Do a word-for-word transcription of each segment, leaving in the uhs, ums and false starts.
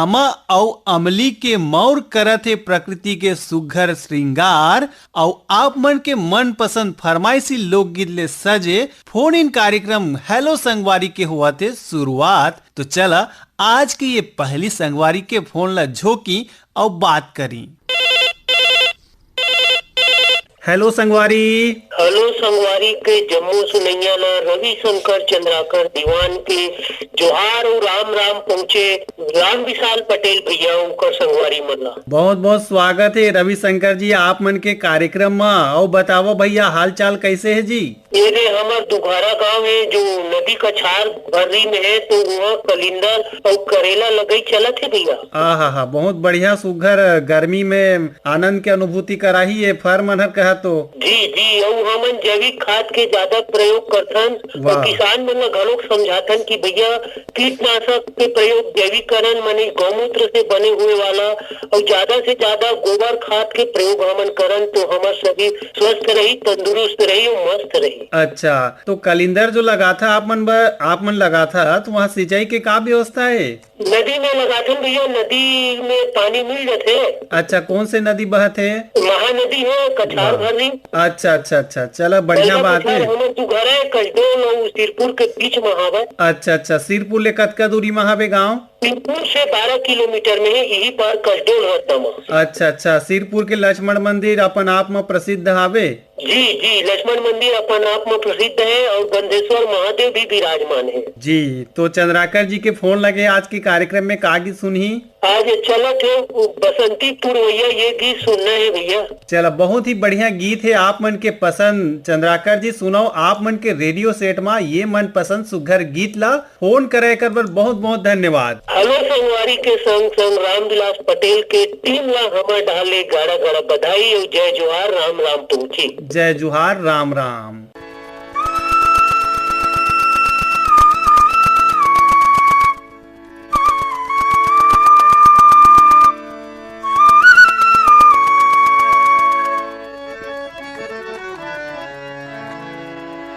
अमा अउ अमली के मौर करत हे प्रकृति के सुघर श्रृंगार, अउ आप मन के मनपसंद फरमाइशी लोकगीत ले सजे फोन इन कार्यक्रम हेलो संगवारी के होवत हे शुरुआत। तो चला आज के ये पहली संगवारी के फोन ला झोंकी अउ बात करी। हेलो संगवारी। हेलो संगवारी के जम्मो सुनैया ला रविशंकर चंद्राकर दीवान के जोहार अउ राम राम पहुँचे। राम विशाल पटेल भैया उनकर संगवारी मन ला। बहुत बहुत स्वागत हे रविशंकर जी आप मन के कार्यक्रम म। अउ बतावव भैया, हाल चाल कैसे हे जी? ये रे हमर दुघारा गांव हे जो नदी कछार भर्री में हे, तो उहाँ कलिंदर अउ करेला लगई चलत हे भैया। आहा हा, बहुत बढ़िया सुघर गर्मी में आनंद के अनुभूति कराही ये फर मन हर कहा तो। जी जी, अउ हमन जैविक खाद के ज्यादा प्रयोग करथन अउ वाह। किसान मन ला घलोक समझाथन कि भैया कीटनाशक के प्रयोग जैविक करन, माने गौमूत्र से बने हुए वाला, अउ ज्यादा से ज्यादा गोबर खाद के प्रयोग हमन करन तो हमर शरीर स्वस्थ रही, तंदुरुस्त रही अउ मस्त रही। अच्छा, तो कलिंदर जो लगाथा आप मन बर, आप मन लगाथा तो वहाँ सिंचाई के का व्यवस्था हे? नदी में लगाथन भैया, नदी में पानी मिल जाथे। अच्छा, कौन से नदी बहत हे? महानदी हे, कछार वाह। भर्री। अच्छा अच्छा अच्छा, चला बढ़िया भैया बात कछार हे। हमर दुघारा हे, कसडोल अउ सिरपुर के बीच में हावय। अच्छा अच्छा, सिरपुर ले कतका दूरी में हावे गांव? सिरपुर से बारह किलोमीटर में हे, इही पार कसडोल हर तमा। अच्छा अच्छा, सिरपुर के लक्ष्मण मंदिर अपन आप में प्रसिद्ध हावे। जी जी, लक्ष्मण मंदिर अपन आप में प्रसिद्ध हे अउ गंधेश्वर महादेव भी विराजमान हे। जी, तो चंद्राकर जी के फोन लगे आज के कार्यक्रम में का गीत सुनही? आज चलत हे बसंती पुरवैया ये गीत सुनना हे भैया। चला, बहुत ही बढ़िया गीत हे आप मन के पसंद। चंद्राकर जी सुनव आप मन के रेडियो सेट मा ये मनपसंद सुघर गीत ला। फोन करे कर बर बहुत बहुत धन्यवाद। हेलो संगवारी के संग संग रामविलास पटेल के टीम ला हमर डाले गाड़ा गाड़ा बधाई अउ जय जोहार, राम राम पहुंची। जय जोहार, राम राम।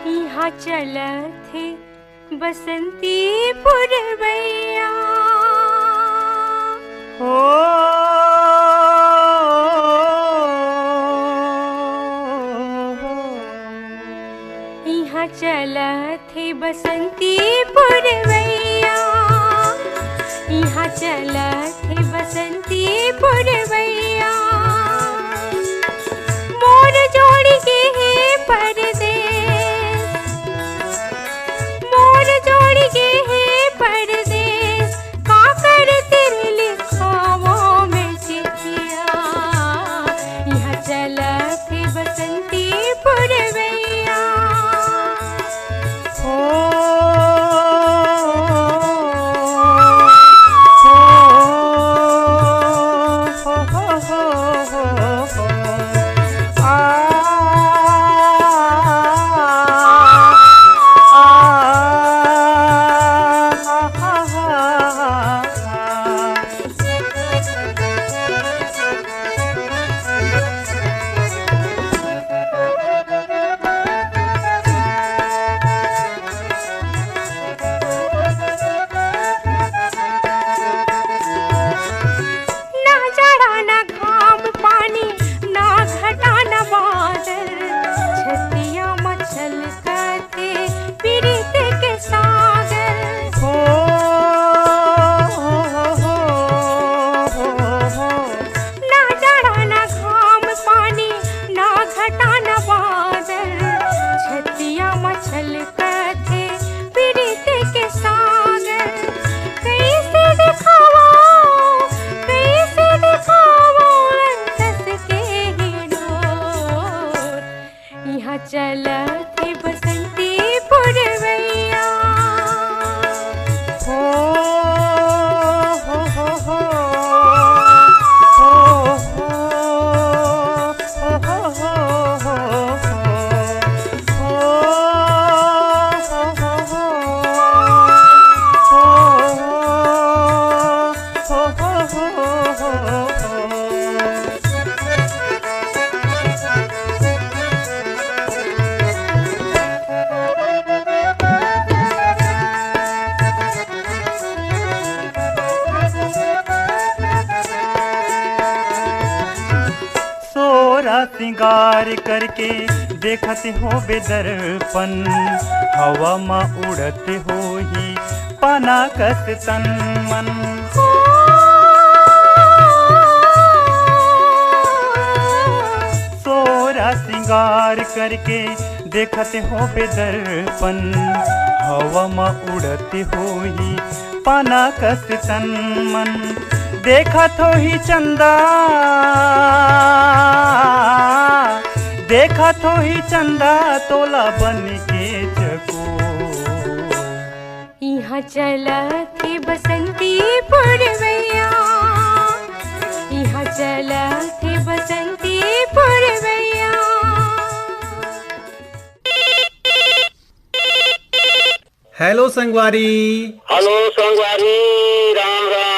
इहाँ चलत हे बसंती पुरवैया। हो, इहाँ चलत हे बसंती पुरवैया, इहाँ चलत हे बसंती पुरवैया। मोर जोड़ी गे हे परदेस, मोर जोड़ी गे हे परदेस, काकर तिर लिखावो मैं चिट्ठिया, इहाँ चलत हे बसंती पुरवैया। हो, हो, हो। ना जाड़ा ना घाम पानी, ना घटा ना बादल, छतिया म छलकत हे पीरित के सागर। हो, हो, हो, हो, हो। ना जाड़ा ना घाम पानी, ना घटा ना बादल, छतिया म छलकत हे पीरित के सागर। कइसे देखावो, कइसे देखावो अंतस के ही डोर। इहाँ चलत हे बसंती पुरवैया। हो, हो, हो, हो। हो, हो, हो, हो, हो। सिंगार करके देखत होबे दर्पण, हवा म उड़त होही पाना कस तन मन। सोरा सिंगार करके देखत होबे दर्पण, हवा म उड़त होही पाना कस तन मन। देखत होही चंदा, देखत होही चंदा तोला बन के चकोर। इहाँ चलत हे बसंती पुरवैया, इहाँ चलत हे बसंती पुरवैया। हेलो संगवारी। हेलो संगवारी, राम राम।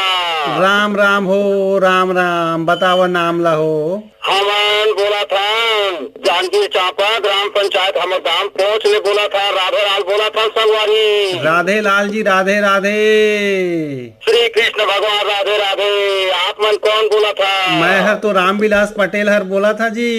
राम राम हो, राम राम। बतावा नाम ला हो। हमन बोलत हन जांजगीर चांपा, ग्राम पंचायत हमर गांव पहुंच ले बोलत हन, राधे लाल बोलत हन संगवारी। राधे लाल जी, राधे राधे। श्री कृष्ण भगवान राधे राधे। आप मन कौन बोलत हव? मैं हर तो रामविलास पटेल हर बोलत हव जी।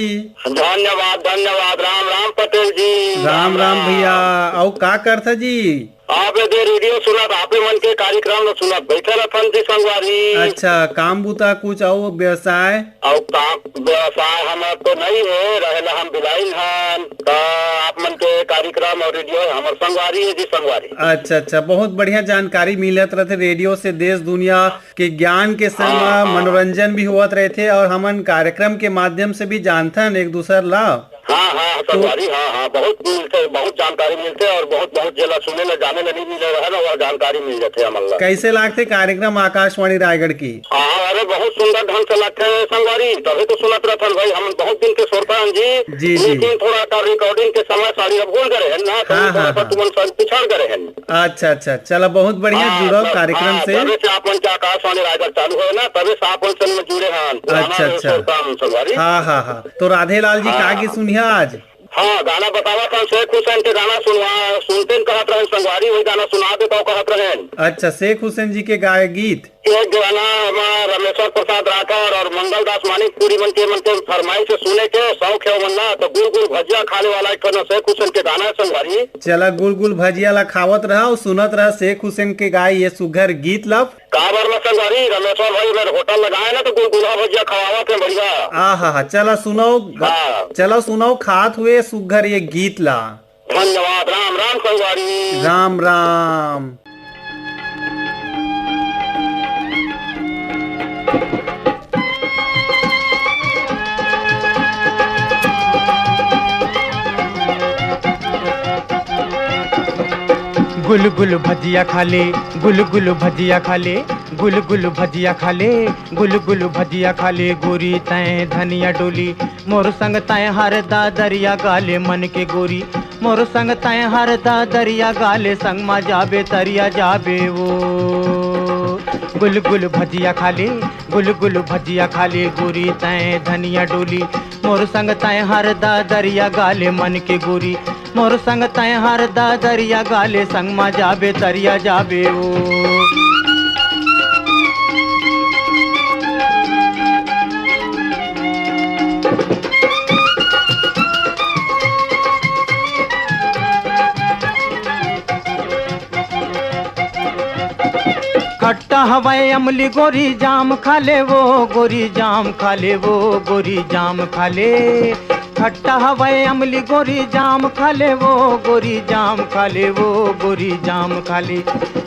धन्यवाद, धन्यवाद, राम राम पटेल जी। राम राम भैया। अउ का करथा जी? आप एदे रेडियो सुनत, आपे मन के कार्यक्रम ल सुनत बइठे रथन जी संगवारी। अच्छा, काम बुता कुछ अउ व्यवसाय? अउ काम व्यवसाय हमर तो नइ हे, रहेला हम बिलाइन हन। त आप मन के कार्यक्रम अउ रेडियो हमर संगवारी हे जी संगवारी। अच्छा, अच्छा, बहुत बढ़िया जानकारी मिलत रथे रेडियो से, देश दुनिया के ज्ञान के संग हाँ, म हाँ। मनोरंजन भी होवत रहिथे और हमन कार्यक्रम के माध्यम से भी जानथन एक दूसर ला। हाँ, हाँ, तो संगवारी, हाँ, हाँ, बहुत मिलथे, बहुत जानकारी मिलथे और बहुत, बहुत जेला सुने ला, जाने ला नहीं मिले रहे ना, वह जानकारी मिल जाथे हमन ला। कैसे लागथे कार्यक्रम आकाशवाणी रायगढ़ की? हाँ, अरे, बहुत सुंदर ढंग से लगथे संगवारी, तभी तो सुनत रहथन भाई, हम बहुत दिन के श्रोता हन जी, जी, जी। लेकिन थोड़ा सा रिकॉर्डिंग के समय साड़ी अब भूल गए हैं ना, तो हाँ, थोड़ा हाँ, सा हाँ। तुमन संग पिछड़ गए हैं। अच्छा, अच्छा, चला, बहुत बढ़िया हाँ, जुड़ाव तब, कार्यक्रम हाँ, से। तबे से आप मन के आकाशवाणी रायगढ़ चालू होय ना, तबे से आप मन संग में जुड़े हन। पुराना अच्छा, अच्छा। श्रोता हन संगवारी। हाँ, हाँ, हाँ। तो राधे लाल जी, हाँ। का गीत सुनिया आज? हाँ, गाना बतावा था, शेख हुसैन के गाना सुनवा, सुनते न कहत रहन संगवारी, वही गाना सुना दे तो कहत रहन। अच्छा, शेख हुसैन जी के गाए गीत। एक गाना हमार रमेश्वर प्रसाद राठौर और मंगल दास मानिकपुरी मन के, मन के फरमाइश से सुने के शौक हे मन ला, तो गुल गुल भजिया खाले वाला एक ठो शेख हुसैन के गाना है संगवारी। चला, गुल गुल भजिया ला खावत रहा और सुनत रहा शेख हुसैन के गाए ये सुघर गीत ला। काबर में संगवारी, रमेश्वर भाई मेरे होटल लगाए ना, तो गुल गुल भजिया खवावत है बढ़िया। आहा हा, चला सुनाओ, हाँ। चला सुनाओ खात हुए सुघर ये गीत ला। धन्यवाद, राम राम संगवारी। राम राम। गुल गुल भजिया खा ले, गुल गुल भजिया खा ले, गुल गुल भजिया खा ले, गुल गुल भजिया खा ले, गोरी तैं धनिया डोली, मोर संग तैं हर दा दरिया गाले मन के गोरी, मोर संग तैं हर दा दरिया गाले, संग मा जाबे तरिया जाबे वो। गुल गुल भजिया खा ले, गुल गुल भजिया खा ले, गोरी तैं धनिया डोली, मोर संग तैं हर दा दरिया गाले मन के गोरी, मोर संग तैं हर दा दरिया गाले, संग मा जाबे तरिया जाबे ओ। खट्टा हवय अमली गोरी जाम खा ले वो, गोरी जाम खा ले वो, गोरी जाम खा ले। खट्टा हवय अमली गोरी जाम खा ले वो, गोरी जाम खा ले वो, गोरी जाम खा ले।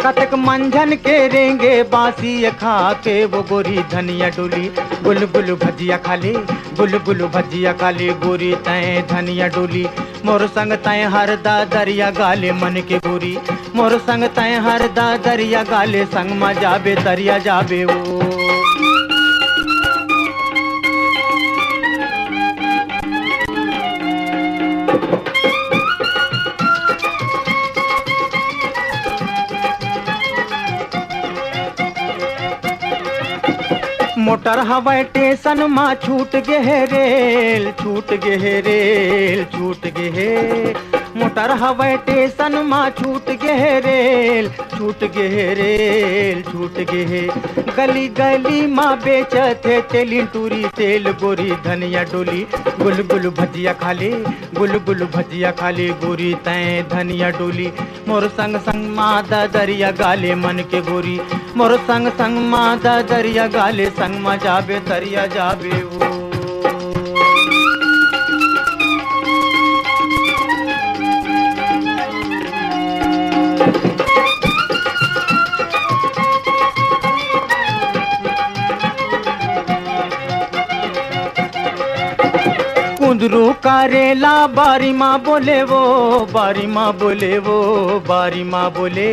कतक मंझन के रेंगे बासी ये खा के वो गोरी धनिया डोली। गुल गुल भजिया खा ले, गुल गुल भजिया खा ले, गोरी तैं धनिया डोली। मोर संग तैं हर दा दरिया गाले मन के गोरी, मोर संग तैं हर दा दरिया गाले, संग मा जाबे तरिया जाबे ओ। मोटर हवय टेसन मा छूट गे हे रेल, छूट गे हे रेल, छूट गे हे। मोटर हवय टेसन मा छूट गे हे रेल, छूट गे हे रेल, छूट गे हे। गली गली मा बेचत हे तेलिन टूरी तेल गोरी धनिया डोली। गुल गुल भजिया खाले, गुल गुल भजिया खाले गोरी तैं धनिया डोली। मोर संग संग मा ददरिया गाले मन के गोरी। मोर संग संग मा ददरिया गाले संग मा जाबे तरिया जाबे ओ। कुंदरू करेला बारी मा बोले वो, बारी मा बोले वो, बारी मा बोले।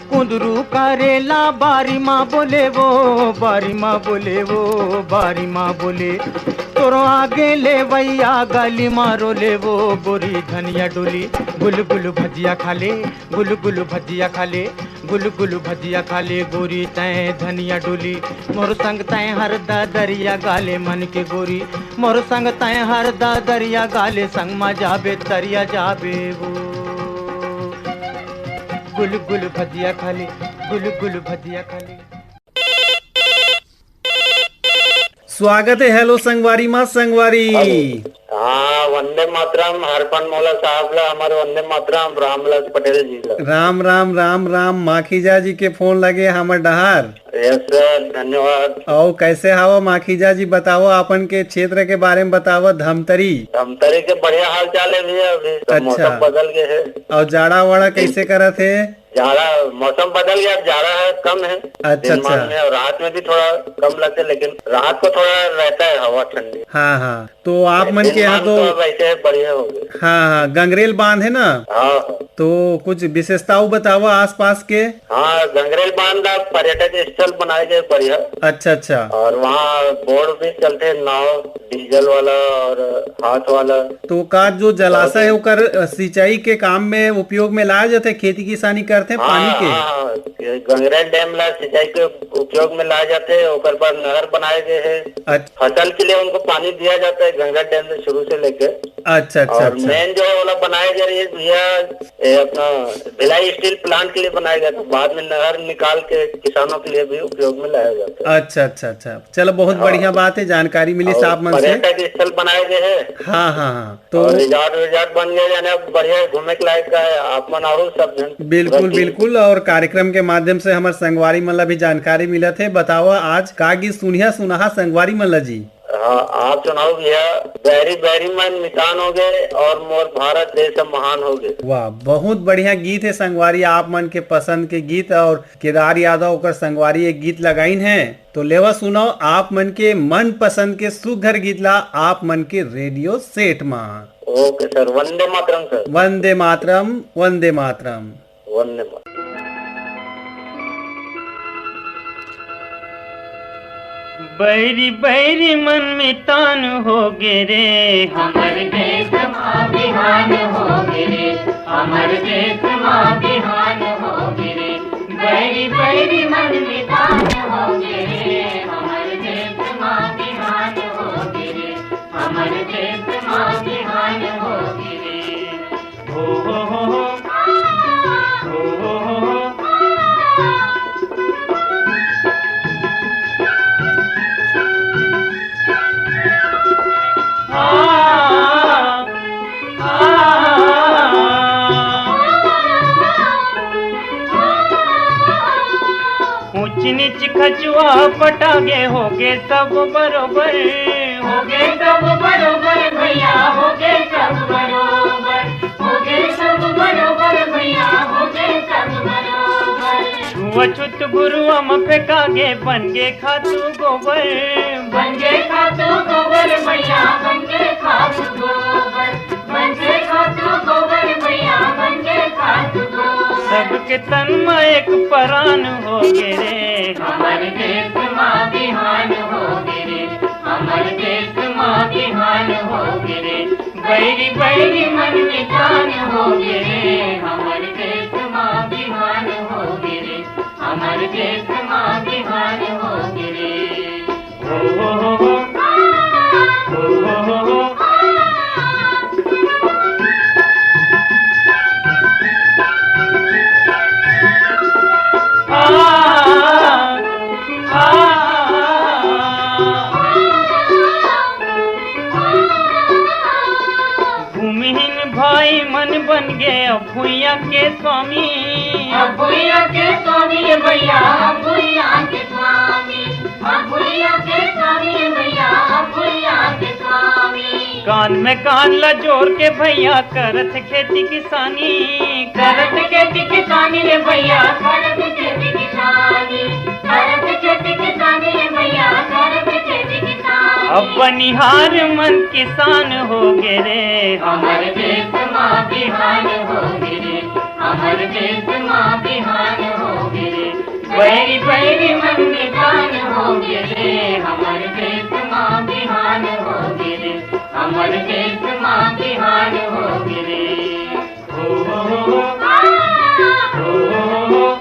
कुंदरू करेला बारी मा बोले वो, बारी मा बोले वो, बारी मा बोले। तोरो आगे ले वैया गली मा रोले वो, गोरी धनिया डोली। गुल गुल भजिया खाले, गुल गुल भजिया खाले, गुल गुल भजिया खाले गोरी तैं धनिया डोली। मोर संग तैं हर ददरिया गाले मन के गोरी। मोर संग तैं हर ददरिया गाले संग मा जाबे तरिया जाबे वो। गुल गुल भजिया खाले, गुल गुल भजिया खाले। स्वागत हे हेलो संगवारी मा संगवारी। हेलो। हाँ, वंदे मातरम। हरपन मौला साहब ला हमर वंदे मातरम, रामविलास पटेल जी ला। राम राम राम राम। माखीजा जी के फोन लगे हमर डहार। यस सर, धन्यवाद। अउ कैसे हवा माखीजा जी, बताओ अपन के क्षेत्र के बारे में बताओ। धमतरी। धमतरी के बढ़िया हाल चाल हे भैया, अभी तो अच्छा। मौसम बदल गए है। अउ जाड़ा वाड़ा कैसे करत हे? जाड़ा, मौसम बदल गया, जाड़ा है, कम है। अच्छा, दिनमान अच्छा। में और रात में भी थोड़ा कम लगता है, लेकिन रात को थोड़ा रहता है हवा ठंडी। हाँ हाँ, तो आप मन के यहाँ दिनमान तो तो अब ऐसे बढ़िया हो गए। हाँ हाँ, गंगरेल बांध है ना? हाँ हाँ। तो कुछ विशेषताओं बताओ आसपास के। हाँ, गंगरेल बांध अब पर्यटक स्थल बनाए गए बढ़िया। अच्छा अच्छा। और वहाँ बोट भी चलते हैं, नाव, डीजल वाला और हाथ वाला। तो का जो जलाशय है, ओकर सिंचाई के काम में उपयोग में लाया जाथे, खेती किसानी करथे हाँ, पानी के? हाँ, हाँ। ये गंगरेल डैम ला सिंचाई के उपयोग में लाया जाथे, ओकर पर नहर बनाए गए हैं। अच्छा। फसल के लिए उनको पानी दिया जाता है गंगरेल डैम से शुरू से लेके। अच्छा, अच्छा, और अच्छा। मेन जो है, ओला बनाया जा रही है भैया, ये अपना भिलाई स्टील प्लांट के लिए बनाया गया था, बाद में नहर निकाल के किसानों के लिए भी उपयोग में लाया जाता है। अच्छा, अच्छा, अच्छा, चलो, बहुत हाँ। बढ़िया बात है, जानकारी मिली और साहब मन से। पर्यटक स्थल बनाए गए हैं। हाँ, हाँ, हाँ, तो और रिजॉर्ट विजॉर्ट बन गए, यानी अब बढ़िया घूमे के लायक का है, आप मन आओ सब जन। बिल्कुल, बिल्कुल, और कार्यक्रम के माध्यम से हमर संगवारी मन ला भी जानकारी मिलत है। बताओ, आज का गीत सुनिया सुनाहा संगवारी मन ला जी? हाँ, आप सुनाओ भैया। बैरी बैरी मन मितान हो गए और मोर भारत देश महान हो गए। वाह, बहुत बढ़िया गीत है संगवारी, आप मन के पसंद के गीत, और केदार यादव ओकर संगवारी एक गीत लगाइन है। तो लेवा सुनाओ आप मन के मनपसंद के सुघर गीत ला आप मन के रेडियो सेट मा। ओके सर, वंदे मातरम सर। वंदे मातरम, वंदे मातरम। वंदे मातरम। बैरी बैरी मन मितान हो गे रे, हमर देश मा बिहान हो गे रे, हमर देश मा बिहान हो गे रे। बैरी बैरी मन मितान हो गे रे, हमर देश मा बिहान हो गे रे, हमर देश मा बिहान हो गे रे। हो हो हो हो। हो हो हो हो। ऊंच नीच खचुआ पटागे होगे सब बरोबर, होगे सब बरोबर भैया, होगे सब बरोबर, होगे सब बरोबर भैया, होगे सब बरोबर। छुआछूत गुरुआ म फेंकागे, बन गे खातू गोबर। बन गे खातू गोबर भैया, बन गे खातू गोबर। बन गे खातू गोबर भैया, बन गे खातू गोबर। सबके तन म एक परान हो गे रे। हमर देश मा बिहान हो गे रे, हमर देश मा बिहान हो गे रे। बैरी बैरी मन मितान हो गे रे, हमर देश मा बिहान हो गे रे, हमर देश मा बिहान हो गे रे। भाई मन बन गे अब भुइयां के स्वामी। अब भुइयां के स्वामी भैया, अब भुइयां के स्वामी, अब भुइयां के स्वामी भैया, अब भुइयां के स्वामी। कान में कान ला जोर के भैया, करत खेती किसानी। करत खेती किसानी रे भैया, करत खेती किसानी, करत खेती किसानी रे भैया, करत खेती किसानी। अब बनिहार मन किसान हो गे रे। हमर देश मा बिहान हो गे रे, हमर देश मा बिहान हो गे रे। बैरी बैरी मन निशान हो गे रे, हमर देश मा बिहान हो गे रे, हमर देश मा बिहान हो गे रे। हो, हो, हो, हो। हो, हो, हो, हो।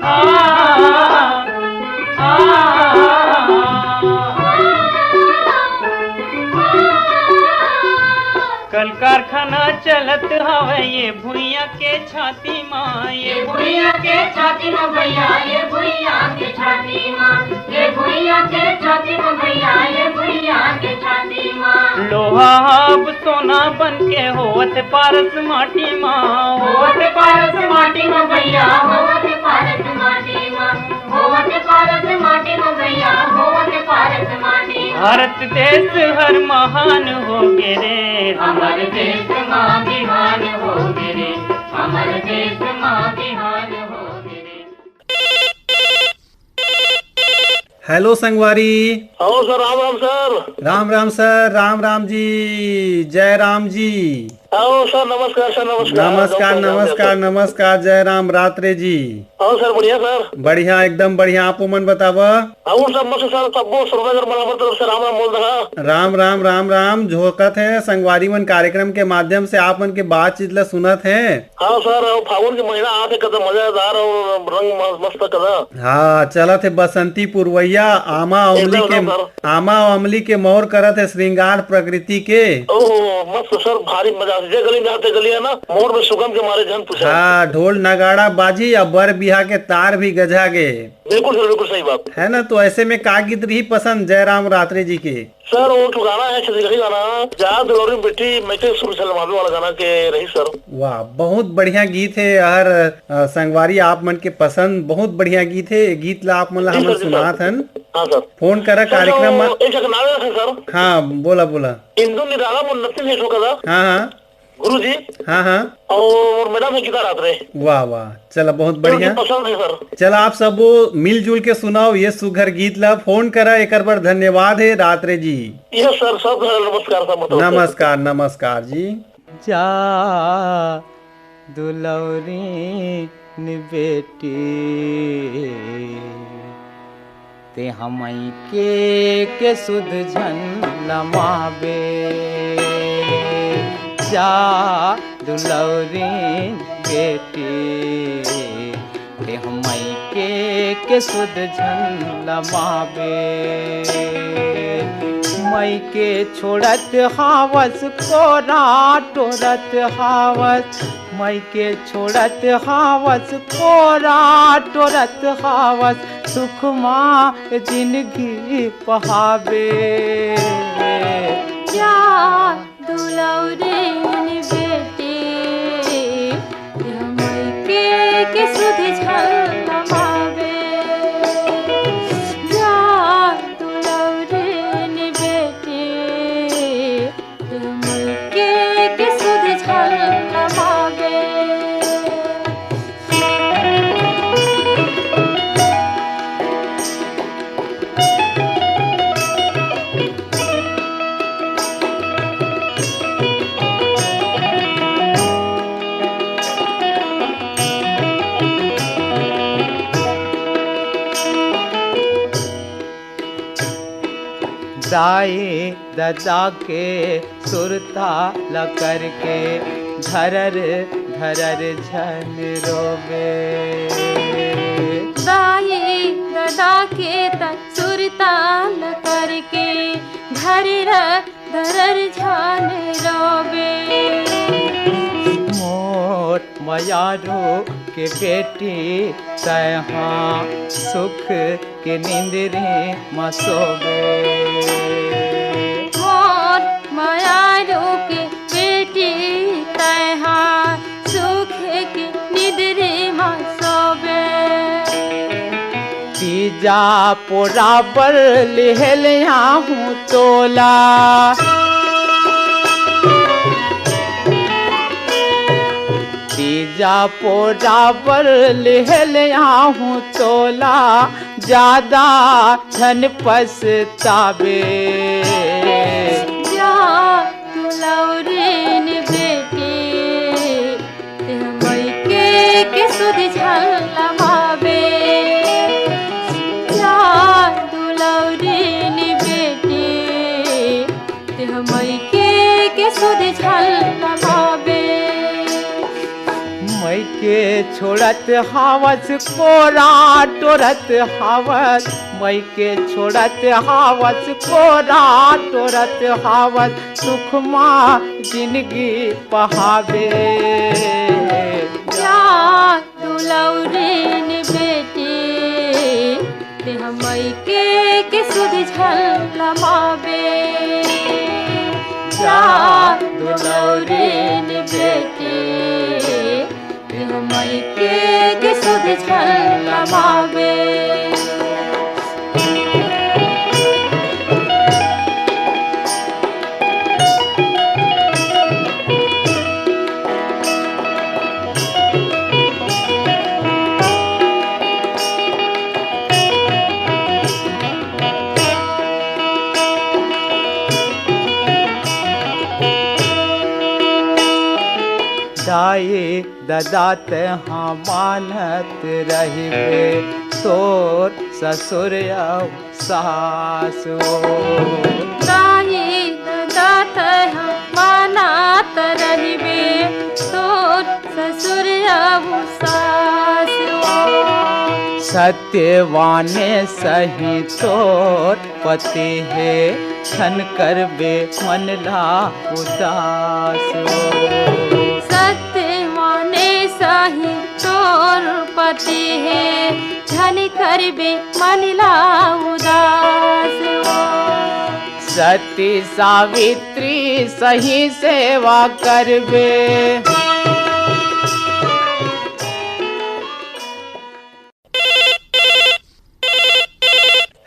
आ, आ, आ, आ। कल कारखाना चलत हवय ये भुइयां के छाती मा, ये ये भुइयां के छाती मा भैया, ये भुइयां के छाती मा, ये भुइयां के छाती मा भैया, ये भुइयां के छाती मा। लोहा अब सोना बन के होवत पारस माटी मा, होवत पारस माटी मा भैया, होवत पारस माटी मा, होवत पारस माटी मा भैया, होवत पारस माटी मा। भारत देश हर महान हो गे रे, हमर देश मा बिहान हो गे रे, हमर देश मा बिहान हो गे रे। हेलो संगवारी। Hello sir, Ram Ram sir. Ram Ram sir, Ram Ram ji, जय राम जी। हेलो सर, नमस्कार सर, नमस्कार। नमस्कार, नमस्कार, नमस्कार, जय राम रात्रे जी। हेलो सर, बढ़िया सर। बढ़िया, एकदम बढ़िया। आप मन बतावा? हेलो सर, मस्त सर, तब्बो सुरनगर मन हमर तरफ से राम राम बोल रहा। राम राम, राम राम। झोंकत हे संगवारी मन कार्यक्रम के माध्यम से आप मन के बातचीत ला सुनत हे। हाँ सर, अउ फागुन के महीना आत हे, कतका मजेदार अउ रंग म-, मस्त कदा। हाँ, चलत हे बसंती पुरवैया, आमा अमली एकदम, के, एकदम सर। आमा अमली के मौर करत हे श्रृंगार प्रकृति के। ओहो, मस्त सर, भारी मजा। जे गली में आते गली है ना, मौर में सुगम के मारे झन पूछा। हाँ, ढोल नगाड़ा बाजी अउ बर बिहा के तार भी गजा गे। बिल्कुल सर, बिल्कुल सही बात। है ना, तो ऐसे में का गीत रही पसंद जयराम रात्रे जी के? सर, वो तो गाना है छत्तीसगढ़ी गाना, जा दुलौरी बेटी, मैं के सुर से लमावे वाला गाना के रही सर। वाह, बहुत बढ़िया गीत हे। हर, अ, संगवारी आप मन के पसंद, बहुत बढ़िया गीत हे। ये गीत ला आप मन ला जी हमन सर, जी सर। सुनात हन। हाँ सर। फोन करा सर, कार्यक्रम जो में। एक सेकंड, नाम रखे सर। हाँ, बोला, बोला। इंदु निराला मोर नसीब हे ठोका था। हाँ, हाँ। गुरु जी। हाँ, हाँ। और मैडम है गीता रात्रे। वाह, वाह, चला, बहुत बढ़िया। पसंद है सर। चला, आप सब मिलजुल के सुनाओ ये सुघर गीत ला। फोन करा, एकर बर धन्यवाद हे रात्रे जी। यस सर, सब नमस्कार सर, मतलब। नमस्कार, नमस्कार जी। जा दुलौरीन बेटी, तेंह मइके के सुध झन लमाबे। जा दुलौरीन बेटी, तेंह मइके के सुध झन लमाबे। मइके छोड़त हावस कोरा टोरत हावस, मइके छोड़त हावस कोरा टोरत हावस, सुख मा जिनगी पहाबे। जा दुलौरीन बेटी, तेंह मइके के सुध झन लमाबे। जा दुलौरीन बेटी, तेंह मइके के सुध झन लमाबे। दाई ददा के सुरता ल करके धरर धरर झन रोबे। दाई ददा के त सुरता ल करके धरर धरर झन रोबे। मोर मयारू के बेटी तैहा सुख के निंदरी म सोबे। मोर मयारू के बेटी तैहा सुख के निंदरी म सोबे। तीजा पोरा बर लिहेल आहूँ तोला। तीजा पोरा बर लिहेल आहूँ तोला, जादा झन पछताबे। जा दुलौरिन बेटी, तेह मइके के सुध झन लमाबे। जा दुलौरिन बेटी, तेह मइके के सुध झन लमाबे। मइके छोड़त हावस कोरा टोरत हावस, मइके छोड़त हावस कोरा टोरत हावस, सुखमा जिनगी पहाबे। जा दुलौरिन बेटी, तेह मइके के सुध झन लमाबे। जा दुलौरिन बेटी, तेह मइके के सुध झन लमाबे। दाई ददा तेहा मानत रहिबे तोर ससुर अउ सासु। दाई ददा तेहा मानत रहिबे तोर ससुर अउ सासु। सत्यवाने सही तोर पति हे, झन करबे मन ला उदास। सत्यवाने सही तोर पति हे, झन करबे मन ला उदास। सती सावित्री सही सेवा करबे।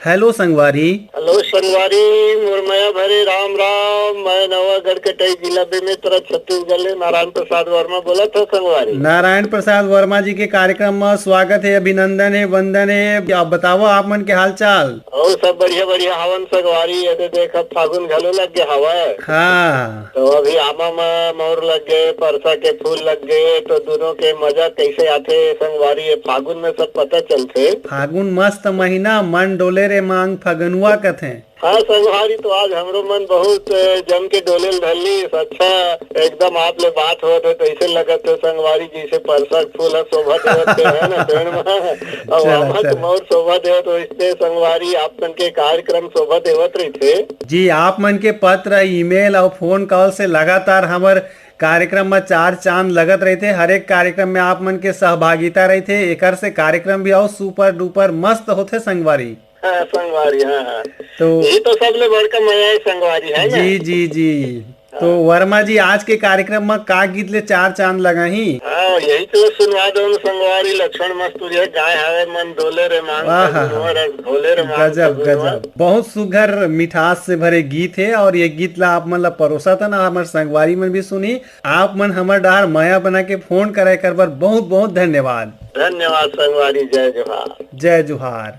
हेलो संगवारी। हेलो संगवारी, मोर मया भरे राम राम। मैं नवागढ़ कटई, जिला बेमेतरा, छत्तीसगढ़ ले नारायण प्रसाद वर्मा बोलत हव संगवारी। नारायण प्रसाद वर्मा जी के कार्यक्रम म स्वागत हे, अभिनंदन हे, वंदन हे। अब बताओ, आप मन के हाल चाल? अउ सब बढ़िया बढ़िया हवन संगवारी। ये दे देख, अब फागुन घलो लग गया हवय। हाँ। तो अभी आमा म मौर लग गए, परसा के फूल लग गए, तो दोनों के मजा कैसे आथे संगवारी, ये फागुन में सब पता चलथे। फागुन मस्त महीना, मन डोले रे मांग फगनुआ कथे। हाँ संगवारी, तो आज हमरो मन बहुत, अ, जम के डोले ल धरलिस। अच्छा, एकदम आप ले बात होत हे, तो ऐसे लगत हे संगवारी, जैसे परसा के फूल ह शोभा देवत हे, है ना, पेड़ म। अब चला, आमा के चला। मौर शोभा देवत, वैसे संगवारी, आप मन के कार्यक्रम शोभा देवत रहिथे। जी, आप मन के पत्र, ईमेल अउ फोन कॉल से लगातार हमर कार्यक्रम म चार चांद लगत रहिथे। हर एक कार्यक्रम में आप मन के सहभागिता रहिथे, एकर से कार्यक्रम भी अउ सुपर डुपर मस्त होथे संगवारी। हाँ, संगवारी, हाँ, हाँ। तो यही तो सबले बड़का मया है संगवारी, है ना? जी, जी, जी। तो हाँ। वर्मा जी, आज के कार्यक्रम म का गीत ले चार चांद लगाही? हाँ, यही तो सुनवा दो न संगवारी, लक्ष्मण मस्तुरिया गाय हवे, मन डोले रे मांग वाह। फगुनवा, रस घोले रे मांग गजब, फगुनवा। गजब। बहुत सुघर मिठास से भरे गीत हे और ये गीत ला आप मन ला परोसत हन, हमर संगवारी मन भी सुनही। आप मन हमर डहार मया बना के फोन करे कर बर बहुत बहुत धन्यवाद। धन्यवाद संगवारी, जय जोहार। जय जोहार।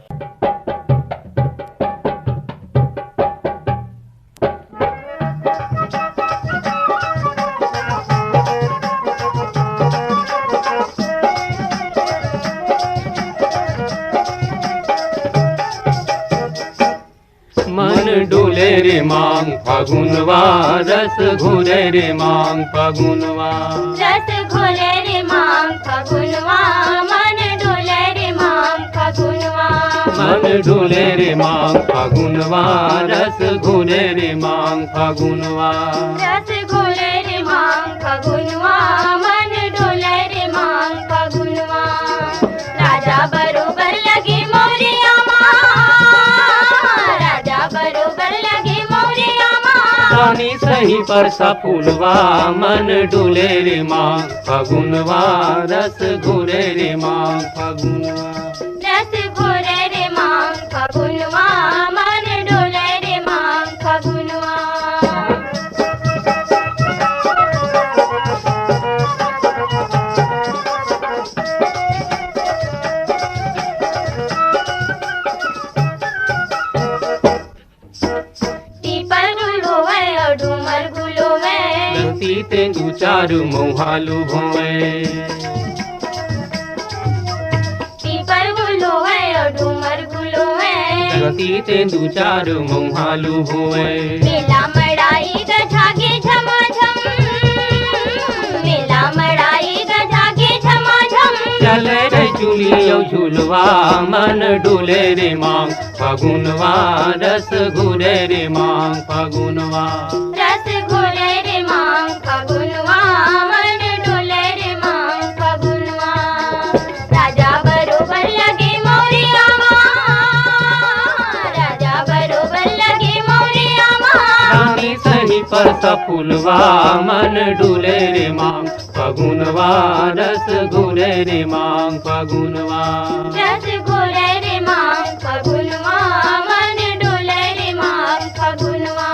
मन डोले रे मांग फगुनवा, रस घोले रे मांग फगुनवा। रस घोले रे मांग फगुनवा, मन डोले रे मांग फगुनवा। मन डोले रे मांग फगुनवा, रस घोले रे मांग फगुनवा। रस घोले रे मांग फगुनवा, मन डोले रे मांग फगुनवा। राजा बरोबर लगे मौरिया मा, पानी सही परसा फुलवा, मन डोले रे मांग फगुनवा, रस घोरे रे मांग फगुनवा। रस घोरे रे मांग फगुनवा, मन डोले रे मांग फगुनवा। पीपर गुल होवय अउ डूमर गुल होवय। गलती ते दू चार मउहा लुभोवय। पीपर गुल होवय अउ डूमर गुल होवय। गलती ते दू चार मउहा लुभोवय। मेला मड़ाई गजागे झमाझम। मेला मड़ाई गजागे झमाझम। चले रे चुली अउ झुलवा, मन डोले रे मांग फगुनवा, रस घोरे रे मांग फगुनवा। रस घोरे रे मांग फगुनवा, मन डोले रे मांग फगुनवा। राजा बरोबर लगे मौरिया मा, राजा बरोबर लगे मौरिया मा। रानी सही परसा फुलवा, मन डोले रे मांग फगुनवा, रस घोरे रे मांग फगुनवा। रस घोरे रे मांग फगुनवा, मन डोले रे मांग फगुनवा।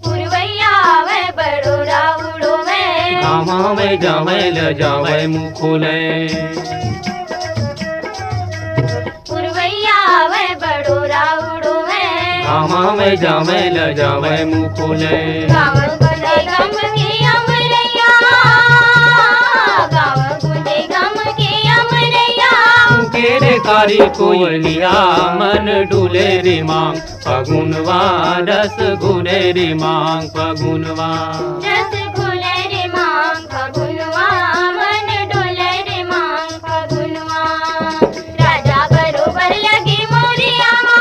पुरवैया आवय बड़ोरा उड़ोवय। गाँव में जावय ल जावय मुखोलय। पुरवैया आवय बड़ोरा उड़ोवय। गाँव में जावय ल जावय मुखोलय। गाँव गुंजे गम के अमरैया। गाँव गुंजे गम के अमरैया। के रे कारी कोयलिया, मन डोले रे मांग फगुनवा, रस घोरे रे मांग फगुनवा। रस घोरे रे मांग फगुनवा, मन डोले रे मांग फगुनवा। राजा बरोबर लगे मौरिया मा,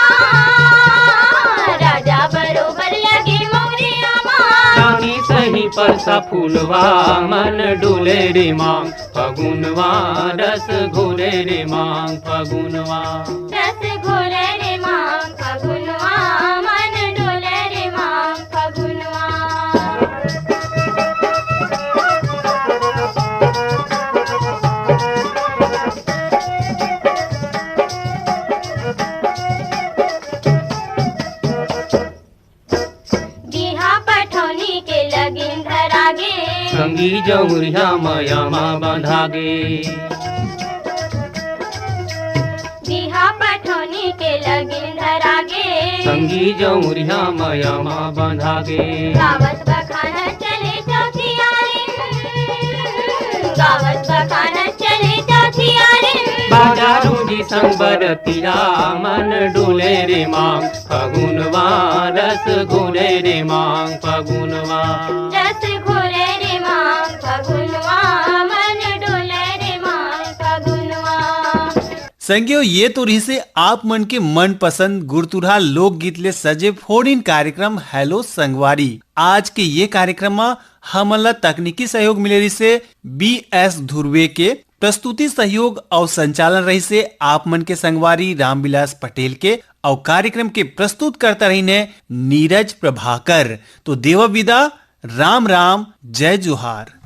राजा बरोबर लगे मौरिया मा। रानी सही परसा फुलवा, मन डोले रे मांग फगुनवा, रस घोरे रे मांग फगुनवा। रस घोरे रे मांग फगुनवा, मन डोले रे मांग फगुनवा। बिहा पठौनी के लगिन धरागे। संगी जौरिहा मया मा बंधागे। बिहा पठौनी के लगिन धरागे। संगी जौरिहा मया मा बंधागे। गावत बखानत चले चौथियारिन। गावत बखानत चले चौथियारिन। बाजा रूंजी संग बरतिया मन डोले रे मांग फगुनवा रस घोरे रे मांग फगुनवा। रस घोरे रे मांग फगुनवा, मन डोले रे मांग फगुनवा। संगियो, ये तो रहिसे आप मन के मनपसंद गुरतुरहा लोकगीत ले सजे फोन इन कार्यक्रम हेलो संगवारी। आज के ये कार्यक्रम म हमन ला तकनीकी सहयोग मिले रहिसे बी एस ध्रुवे के। प्रस्तुति सहयोग अउ संचालन रहिसे आप मन के संगवारी रामविलास पटेल के, अउ कार्यक्रम के प्रस्तुतकर्ता रहिन हे नीरज प्रभाकर। तो देवा विदा, राम राम, जय जोहार।